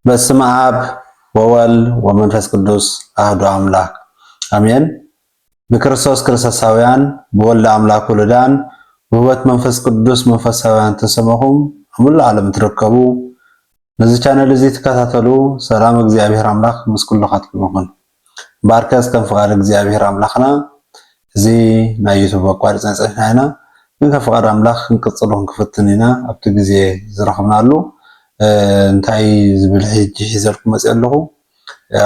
በስመ አብ ወወልድ ወመንፈስ ቅዱስ አሐዱ አምላክ አሜን። ብክርስቶስ ክርስቶሳውያን፣ ብወልድ አምላክ ውሉዳን፣ ብውህበት መንፈስ ቅዱስ መንፈሳውያን ተሰመኹም ኣብ ሙሉእ ዓለም ትርከቡ፣ ነዚ ቻነል እዚ ትከታተሉ፣ ሰላም እግዚኣብሔር ኣምላክ ምስ ኩልኻትኩም ይኹን። እምበኣርከስ ከም ፍቓድ እግዚኣብሔር ኣምላኽና እዚ ናይ ዩቱብ ኣቋሪፅና ፀኒሕና ኢና። ግን ከም ፍቓድ ኣምላኽ ክንቅፅሎ ክንክፍትን ኢና ኣብቲ ግዜ ዝረኸብናሉ። እ፣ እንታይ ዝብል ሕጂ ሒዘልኩም መፅእ ኣለኹ።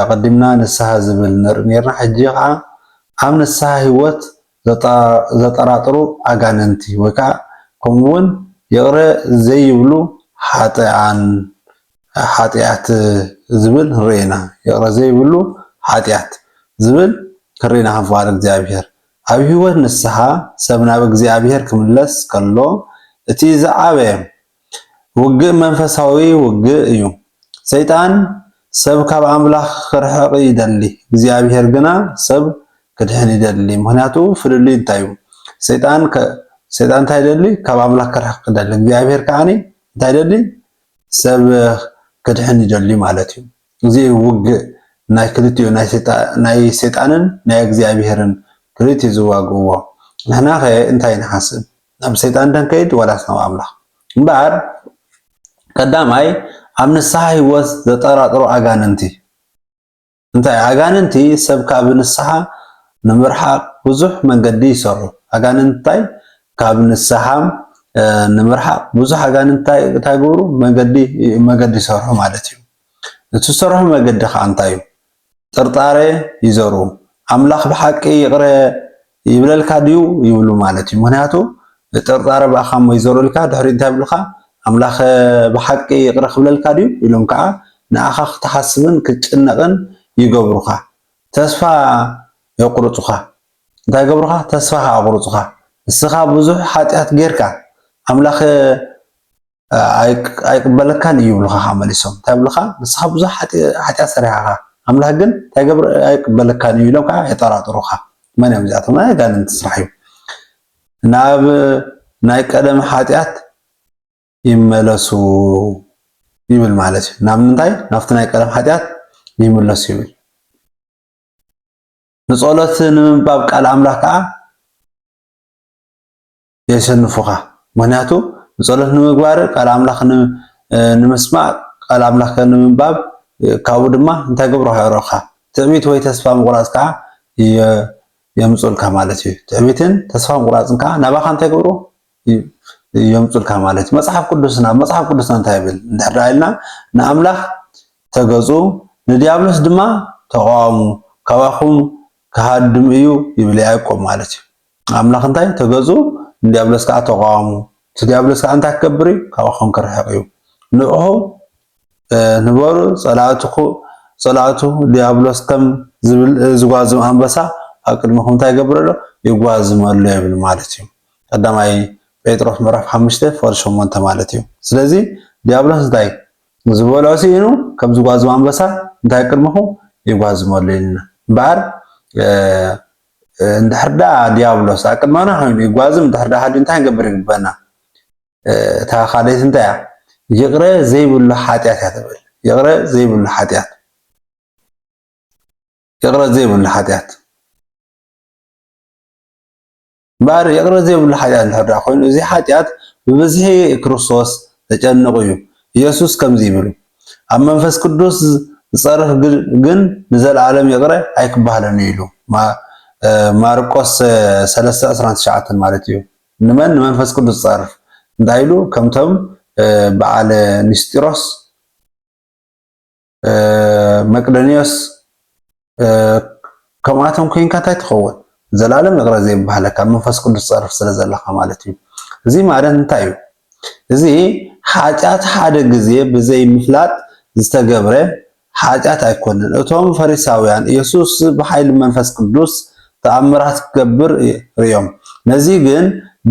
ኣቐዲምና ንስሓ ዝብል ንርኢ ነርና። ሕጂ ከዓ ኣብ ንስሓ ህይወት ዘጠ-፣ ዘጠራጥሩ ኣጋንንቲ ወይ ከዓ ከምኡ እውን ይቕረ ዘይብሉ ሓጥኣን ሓጢኣት ዝብል ንርኢ ኢና። ይቕረ ዘይብሉ ሓጢኣት ዝብል ንርኢ ኢና ከም ፍቓድ እግዚኣብሔር። ኣብ ህይወት ንስሓ ሰብ ናብ እግዚኣብሔር ክምለስ ከሎ እቲ ዝዓበየ ውግእ መንፈሳዊ ውግእ እዩ። ሰይጣን ሰብ ካብ ኣምላኽ ክርሕቕ ይደሊ፣ እግዚኣብሔር ግና ሰብ ክድሕን ይደሊ። ምኽንያቱ ፍልልይ እንታይ እዩ? ሰይጣን ከ-፣ ሰይጣን እንታይ ይደሊ? ካብ ኣምላኽ ክርሕቕ ይደሊ። እግዚኣብሔር ከዓኒ እንታይ ይደሊ? ሰብ ክድሕን ይደሊ ማለት እዩ። እዚ እዩ ውግእ ናይ ክልቲኡ ናይ ሰይጣ-፣ ናይ ሰይጣንን ናይ እግዚኣብሔርን ክልቲኡ ዝዋግእዎ። ንሕና ኸ እንታይ ንሓስብ? ናብ ሰይጣን ደንከይድ ዋላስ ናብ ኣምላኽ? እምበኣር ቀዳማይ ኣብ ንስሓ ህይወት ዘጠራጥሩ ኣጋንንቲ። እንታይ ኣጋንንቲ ሰብ ካብ ንስሓ ንምርሓቕ ብዙሕ መንገዲ ይሰርሑ። ኣጋንንቲ እንታይ ካብ ንስሓ፣ እ፣ ንምርሓቕ ብዙሕ ኣጋንንቲ እንታይ፣ እንታይ ይገብሩ? መንገዲ፣ መንገዲ ይሰርሑ ማለት እዩ። እቲ ዝሰርሑ መገዲ ከዓ እንታይ እዩ? ጥርጣሬ ይዘርኡ። ኣምላኽ ብሓቂ ይቕረ ይብለልካ ድዩ? ይብሉ ማለት እዩ። ምኽንያቱ ጥርጣሬ ብኣኻ እሞ ይዘርኡልካ፣ ድሕሪ እንታይ ይብሉኻ? ኣምላኽ ብሓቂ ይቕረ ክብለልካ ድዩ? ኢሎም ከዓ ንኣኻ ክትሓስብን ክትጭነቕን ይገብሩኻ። ተስፋ የቑርጹኻ። እንታይ ይገብሩኻ? ተስፋ ከኣ የቑርጹኻ። ንስኻ ብዙሕ ሓጢኣት ጌርካ፣ ኣምላኽ ኣይቅ-፣ ኣይቅበለካን እዩ ይብሉኻ። ከዓ መሊሶም እንታይ ይብሉኻ? ንስኻ ብዙሕ ሓጢ-፣ ሓጢኣት ሰሪሕኻ፣ ኣምላኽ ግን እንታይ ገብር ኣይቅበለካን እዩ ኢሎም ከዓ የጠራጥሩኻ። መን እዮም እዚኣቶም? ናይ ኣጋንንቲ ስራሕ እዩ። ናብ ናይ ቀደም ሓጢኣት ይመለሱ ይብል ማለት እዩ። ናብ ምንታይ? ናብቲ ናይ ቀደም ሓጢኣት ይምለሱ ይብል። ንጸሎት ንምንባብ ቃል ኣምላኽ ከዓ የሸንፉኻ። ምኽንያቱ ንጸሎት ንምግባር፣ ቃል ኣምላኽ ን-፣ ንምስማዕ፣ ቃል ኣምላኽ ንምንባብ፣ ካብኡ ድማ እንታይ ገብሩኻ? የቕርቡኻ። ትዕቢት ወይ ተስፋ ምቑራጽ ከዓ የ-፣ የምጹልካ ማለት እዩ። ትዕቢትን ተስፋ ምቑራጽን ከዓ ናባኻ እንታይ ገብሩ? ይ-፣ የምጹልካ ማለት እዩ። መጽሓፍ ቅዱስና፣ መጽሓፍ ቅዱስና እንታይ ይብል? እንድሕር ደኣ ኢልና ንኣምላኽ ተገጹ፣ ንዲያብሎስ ድማ ተቓወሙ፣ ካባኹም ክሃድም እዩ ይብል ያዕቆብ ማለት እዩ። ኣምላኽ እንታይ? ተገጹ፣ ንዲያብሎስ ከዓ ተቓወሙ። እቲ ዲያብሎስ ከዓ እንታይ ክገብር እዩ? ካባኹም ክርሕቕ እዩ። ንዑኹም፣ እ፣ ንበሩ፣ ጸላእትኹ-፣ ጸላእቱ ዲያብሎስ ከም ዝብል፣ እ፣ ዝጓዝም ኣንበሳ ኣብ ቅድሚኹም እንታይ ይገብር ኣሎ? ይጓዝም ኣሎ ይብል ማለት እዩ። ቀዳማይ ጴጥሮስ ምዕራፍ ሓሙሽተ ፍቕዲ ሸሞንተ ማለት እዩ። ስለዚ ዲያብሎስ እንታይ? ዝበልዖ ስኢኑ ከም ዝጓዝም ኣንበሳ እንታይ ቅድሚኹም ይጓዝም ኣሎ ኢልና። እምበኣር፣ እ፣ እ፣ እንድሕር ደኣ ዲያብሎስ ኣብ ቅድመና ኮይኑ ይጓዝም እንድሕር ደኣ ሃልዩ እንታይ ክንገብር ይግበና? እ፣ እታ ካልኣይቲ እንታይ እያ? ይቕረ ዘይብሉ ሓጢኣት እያ ትብል። ይቕረ ዘይብሉ ሓጢኣት። ይቕረ ዘይብሉ ሓጢኣት። እምበኣር ይቕረ ዘይብሉ ሓጢኣት እንድሕር ደኣ ኮይኑ፣ እዚ ሓጢኣት ብብዝሒ ክርስቶስ ተጨንቑ እዩ። ኢየሱስ ከምዚ ይብል፣ ኣብ መንፈስ ቅዱስ ዝጸርፍ ግ-፣ ግን ንዘለኣለም ይቕረ ኣይክበሃለን እዩ ኢሉ። ማ-፣ እ፣ ማርቆስ፣ እ፣ ሰለስተ ዕስራን ትሽዓተን ማለት እዩ። ንመን? ንመንፈስ ቅዱስ ዝጸርፍ። እንታይ ኢሉ? ከምቶም፣ እ፣ በዓል ኒስጢሮስ፣ እ፣ መቅደንዮስ፣ እ፣ ከምኣቶም ኮይንካ እንታይ ትኸውን? ዘላለም ይቕረ ዘይበሃለካ መንፈስ ቅዱስ ትጸርፍ ስለ ዘለኻ ማለት እዩ። እዚ ማለት እንታይ እዩ? እዚ ሓጢኣት ሓደ ግዜ ብዘይ ምፍላጥ ዝተገብረ ሓጢኣት ኣይኮነን። እቶም ፈሪሳውያን ኢየሱስ ብሓይሊ መንፈስ ቅዱስ ተኣምራት ክገብር ርእዮም። ነዚ ግን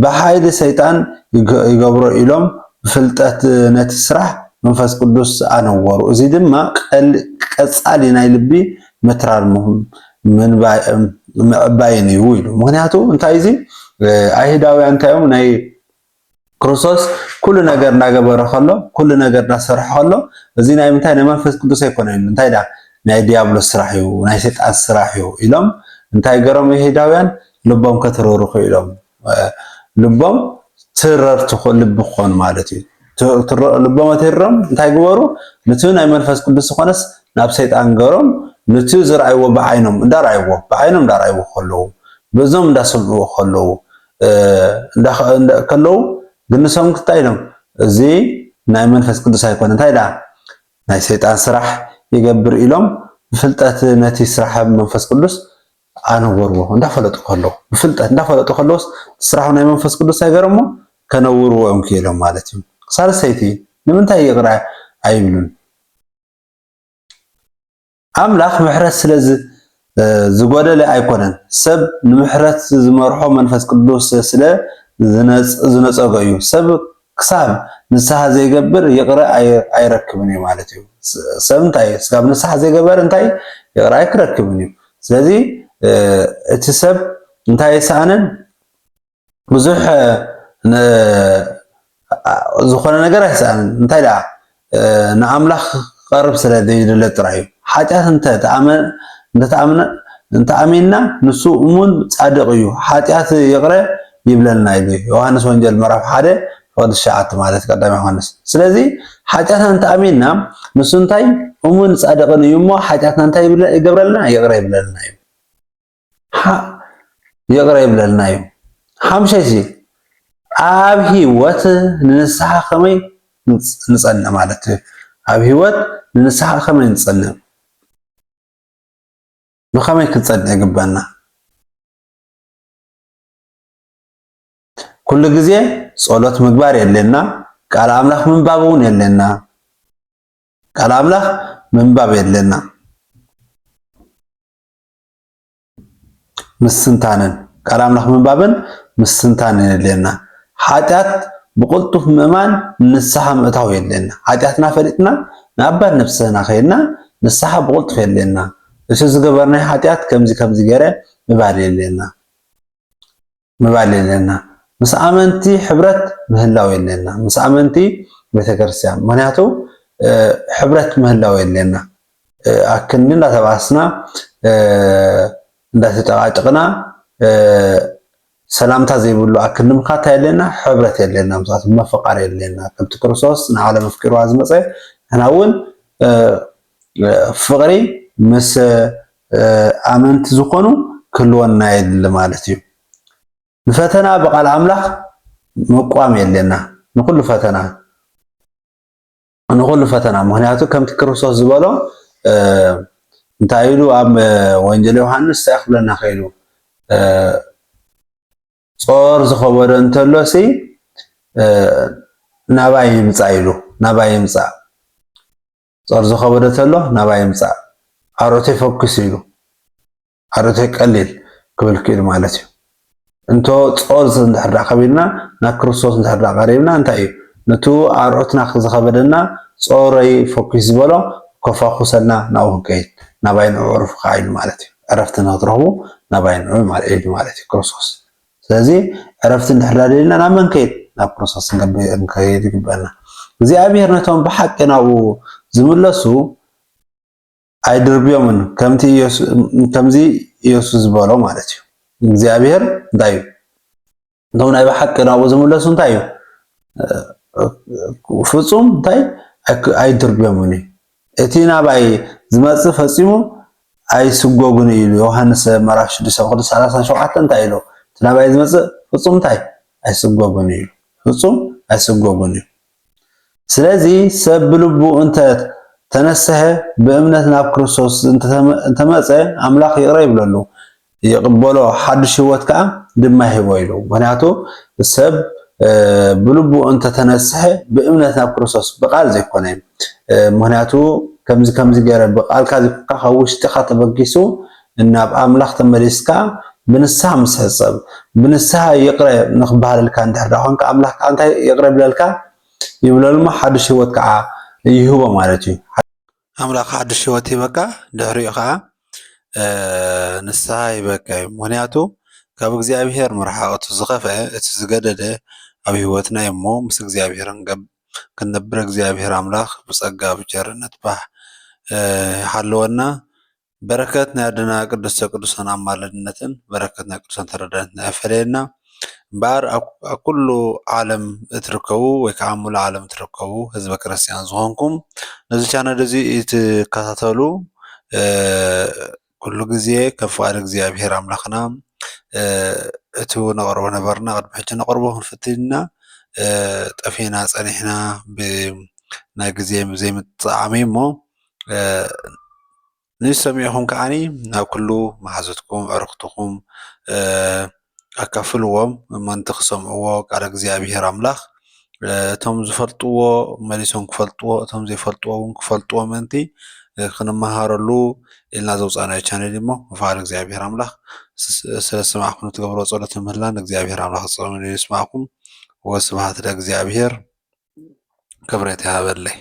ብሓይሊ ሰይጣን ይገ-፣ ይገብሮ ኢሎም ብፍልጠት ነቲ ስራሕ መንፈስ ቅዱስ ኣነወሩ። እዚ ድማ ቀል-፣ ቀጻሊ ናይ ልቢ ምትራር ም-፣ ምንባይ-፣ ምዕባይን እዩ ኢሉ። ምኽንያቱ እንታይ እዚ? እ፣ ኣይሁዳውያን እንታይ እዮም? ናይ ክርስቶስ ኩሉ ነገር እናገበረ ከሎ፣ ኩሉ ነገር እናሰርሐ ከሎ፣ እዚ ናይ ምንታይ? ናይ መንፈስ ቅዱስ ኣይኮነን። እንታይ ዳ? ናይ ዲያብሎስ ስራሕ እዩ፣ ናይ ሰይጣን ስራሕ እዩ ኢሎም እንታይ ገሮም? ይሁዳውያን ልቦም ከትርርኹ ኢሎም፣ እ፣ ልቦም ትረርትኹ ልቢ ክኾኑ ማለት እዩ። ት-፣ ትረ-፣ ልቦም ኣትሪሮም እንታይ ግበሩ? ነቲ ናይ መንፈስ ቅዱስ ዝኾነስ ናብ ሰይጣን ገሮም፣ ነቲ ዝረኣይዎ ብዓይኖም እንዳረኣይዎ፣ ብዓይኖም እንዳረኣይዎ ከለዉ፣ ብእዝኖም እንዳሰምዕዎ ከለዉ፣ እ፣ እንዳ-፣ እንዳ-፣ ከለዉ፣ ግን ንሶም እንታይ ኢሎም? እዚ ናይ መንፈስ ቅዱስ ኣይኮነ። እንታይ ደኣ? ናይ ሰይጣን ስራሕ ይገብር ኢሎም ብፍልጠት ነቲ ስራሕ መንፈስ ቅዱስ ኣነወርዎ። እንዳፈለጡ ከለዉ፣ ብፍልጠት እንዳፈለጡ ከለዉስ፣ ስራሕ ናይ መንፈስ ቅዱስ ኣይገረሞ፣ ከነውርዎ እዮም ክኢሎም ማለት እዩ። ሳልሰይቲ፣ ንምንታይ ይቕረ ኣይብሉን? ኣምላኽ ምሕረት ስለ ዝ-፣ እ፣ ዝጎደለ ኣይኮነን። ሰብ ንምሕረት ዝመርሖ መንፈስ ቅዱስ ስለ ዝነጽ-፣ ዝነጸጎ እዩ። ሰብ ክሳብ ንስሓ ዘይገብር ይቕረ ኣይ-፣ ኣይረክብን እዩ ማለት እዩ። ስ-፣ ሰብ እንታይ? ስጋብ ንስሓ ዘይገበር እንታይ? ይቕረ ኣይክረክብን እዩ። ስለዚ፣ እ፣ እቲ ሰብ እንታይ ኣይሰኣነን? ብዙሕ፣ እ፣ ን-፣ ኣ-፣ ዝኾነ ነገር ኣይሰኣንን። እንታይ ደኣ? እ፣ ንኣምላኽ ክቐርብ ስለ ዘይደለ ጥራይ እዩ። ሓጢኣት እንተ ተኣመ-፣ እንተ ተኣምነ-፣ እንተ ኣሚንና፣ ንሱ እሙን ጻድቕ እዩ፣ ሓጢኣት ይቕረ ይብለልና ኢሉ እዩ። ዮሃንስ ወንጌል ምዕራፍ ሓደ ፍቕዲ ትሽዓተ ማለት ቀዳማይ ዮሃንስ። ስለዚ ሓጢኣትና እንተ ኣሚንና፣ ንሱ እንታይ? እሙን ጻድቕን እዩ እሞ፣ ሓጢኣትና እንታይ ይብለ-፣ ይገብረልና? ይቕረ ይብለልና እዩ። ሓ-፣ ይቕረ ይብለልና እዩ። ሓምሸይሲ፣ ኣብ ህይወት ንንስሓ ከመይ ንጽ-፣ ንጸንዕ ማለት እዩ። ኣብ ህይወት ንንስሓ ከመይ ንጸንዕ? ብኸመይ ክንጸንዕ ይግበና? ኩሉ ግዜ ጸሎት ምግባር የድልየና፣ ቃል ኣምላኽ ምንባብ እውን የድልየና። ቃል ኣምላኽ ምንባብ የድልየና። ምስትንታንን፣ ቃል ኣምላኽ ምንባብን ምስትንታንን የድልየና። ሓጢኣት ብቕልጡፍ ምእማን ንስሓ ምእታው የድልየና። ሓጢኣትና ፈሊጥና ንኣባት ነብስና ከይድና ንስሓ ብቕልጡፍ የድልየና። እቲ ዝገበርናዮ ሓጢኣት ከምዚ ከምዚ ገይረ ምባል የድልየና። ምባል የድልየና። ምስ ኣመንቲ ሕብረት ምህላው የድልየና። ምስ ኣመንቲ ቤተክርስትያን። ምኽንያቱ፣ እ፣ ሕብረት ምህላው የድልየና። እ፣ ኣክንዲ እንዳተባእስና፣ እ፣ እንዳተጨቃጨቅና፣ እ፣ ሰላምታ ዘይብሉ ኣክንዲ ምኻት የድልየና፣ ሕብረት የድልየና፣ ምስኣቶም መፈቃር የድልየና። ከምቲ ክርስቶስ ንዓለም ኣፍቂርዋ ዝመጸ፣ ንሕና እውን፣ እ፣ እ፣ ፍቕሪ ምስ፣ እ፣ ኣመንቲ ዝኾኑ ክህልወና የድሊ ማለት እዩ። ንፈተና ብቃል ኣምላኽ ምቋም የድልየና። ንኹሉ ፈተና፣ ንኹሉ ፈተና። ምኽንያቱ ከምቲ ክርስቶስ ዝበሎ፣ እ፣ እንታይ ኢሉ ኣብ ወንጌል ዮሃንስ እንታይ ክብለና ኸኢሉ? እ፣ ጾር ዝኸበዶ እንተሎሲ፣ እ፣ ናባይ ይምጻእ ኢሉ፣ ናባይ ይምጻእ። ጾር ዝኸበዶ ተሎ ናባይ ይምጻእ። ኣርዑተይ ፈኩስ ኢሉ። ኣርዑተይ ቀሊል ክብል ክኢሉ ማለት እዩ። እንቶ ጾር እንድሕር ደኣ ከቢድና፣ ናብ ክርስቶስ እንድሕር ደኣ ቀሪብና፣ እንታይ እዩ? ነቱ ኣርዑትና ዝኸበደና ጾረይ ፈኩስ ዝበሎ ከፋኹሰልና ናብኡ ክንከይድ፣ ናባይ ንዑ ዕረፉ ከኣ ኢሉ ማለት እዩ። ዕረፍቲ ንክትረኽቡ ናባይ ንዑ ማለት፣ ኢሉ ማለት እዩ ክርስቶስ። ስለዚ ዕረፍቲ እንድሕር ደኣ ደሊና ናብ መን ከይድ? ናብ ክርስቶስ ክንገብ-፣ ክንከይድ ይግበአና። እግዚኣብሔር ነቶም ብሓቂ ናብኡ ዝምለሱ ኣይድርብዮምን፣ ከምቲ ኢየሱ-፣ ከምዚ ኢየሱስ ዝበሎ ማለት እዩ። እግዚኣብሔር እንታይ እዩ? እቶም ናይ ብሓቂ ናብኡ ዝምለሱ እንታይ እዩ? ፍጹም እንታይ? ኣይክ-፣ ኣይድርብዮምን እዩ። እቲ ናባይ ዝመጽእ ፈጺሙ ኣይስጎግን እዩ ኢሉ። ዮሃንስ ምዕራፍ ሽዱሽተ ቁጽሪ ሰላሳን ሸውዓተን እንታይ ኢሉ? እቲ ናባይ ዝመጽእ ፍጹም እንታይ? ኣይስጎግን እዩ ኢሉ። ፍጹም ኣይስጎግን እዩ። ስለዚ ሰብ ብልቡ እንተ ተነስሐ፣ ብእምነት ናብ ክርስቶስ እንተ ተመ-፣ እንተ መጸ፣ ኣምላኽ ይቕረ ይብለሉ፣ ይቕበሎ፣ ሓድሽ ህይወት ከኣ ድማ ይህቦ ኢሉ። ምኽንያቱ ሰብ፣ እ፣ ብልቡ እንተ ተነስሐ፣ ብእምነት ናብ ክርስቶስ፣ ብቃል ዘይኮነ። እ፣ ምኽንያቱ ከምዚ ከምዚ ገይረ ብቃልካ ዘይኮንካ፣ ካብ ውሽጥኻ ተበጊሱ ናብ ኣምላኽ ተመሊስካ ብንስሓ ምስ ሕጸብ፣ ብንስሓ ይቕረ ንኽበሃለልካ እንድሕር ደኣ ኮንካ፣ ኣምላኽ ከኣ እንታይ ይቕረ ይብለልካ? ይብለሉ እሞ ሓድሽ ህይወት ከዓ ይህቦ ማለት እዩ። ኣምላኽ ሓድሽ ህይወት ይህበካ፣ ድሕሪኡ ከዓ፣ እ፣ ንስሓ ይህበካ እዩ። ምኽንያቱ ካብ እግዚኣብሔር ምርሓቕ እቲ ዝኸፍአ፣ እቲ ዝገደደ፣ ኣብ ህይወትና እዩ እሞ፣ ምስ እግዚኣብሔር ክንገብ-፣ ክንነብር እግዚኣብሔር ኣምላኽ ብጸጋ ብቸርነት ባህ፣ እ፣ ይሓልወና። በረከት ናይ ኣደና ቅድስተ ቅዱሳን ኣማላድነትን በረከት ናይ ቅዱሳን ተረዳእነትን ኣይፈለየና። እምበኣር ኣብ፣ ኣብ ኩሉ ዓለም እትርከቡ ወይ ከዓ ኣብ ሙሉእ ዓለም እትርከቡ ህዝበ ክርስቲያን ዝኾንኩም ነዚ ቻነል እዚ እትከታተሉ፣ እ፣ ኩሉ ግዜ ከም ፍቓድ እግዚኣብሔር ኣምላኽና፣ እ፣ እቲ ነቕርቦ ነበርና፣ ቅድሚ ሕጂ ነቕርቦ ክንፍትን ኢና፣ እ፣ ጠፊእና ጸኒሕና ብ-፣ ናይ ግዜ ዘይምጥዓም እዩ እሞ፣ እ፣ ንሱ ሰሚዕኹም ከዓኒ ናብ ኩሉ መሓዙትኩም፣ ኣዕሩኽትኩም፣ እ፣ ኣካፍልዎም፣ ምእንቲ ክሰምዕዎ ቃል እግዚኣብሔር ኣምላኽ። እ፣ እቶም ዝፈልጥዎ መሊሶም ክፈልጥዎ፣ እቶም ዘይፈልጥዎ እውን ክፈልጥዎ ምእንቲ፣ እ፣ ክንመሃረሉ ኢልና ዘውፃእናዮ ቻነል እዩ እሞ፣ ብፍቓድ እግዚኣብሔር ኣምላኽ ስ-፣ ስለ ዝሰማዕኩም ትገብርዎ ጸሎት ምህላን እግዚኣብሔር ኣምላኽ ጸሎት ይስማዕኩም። ወስብሐት ለእግዚኣብሔር። ክብረት ይሃበለይ።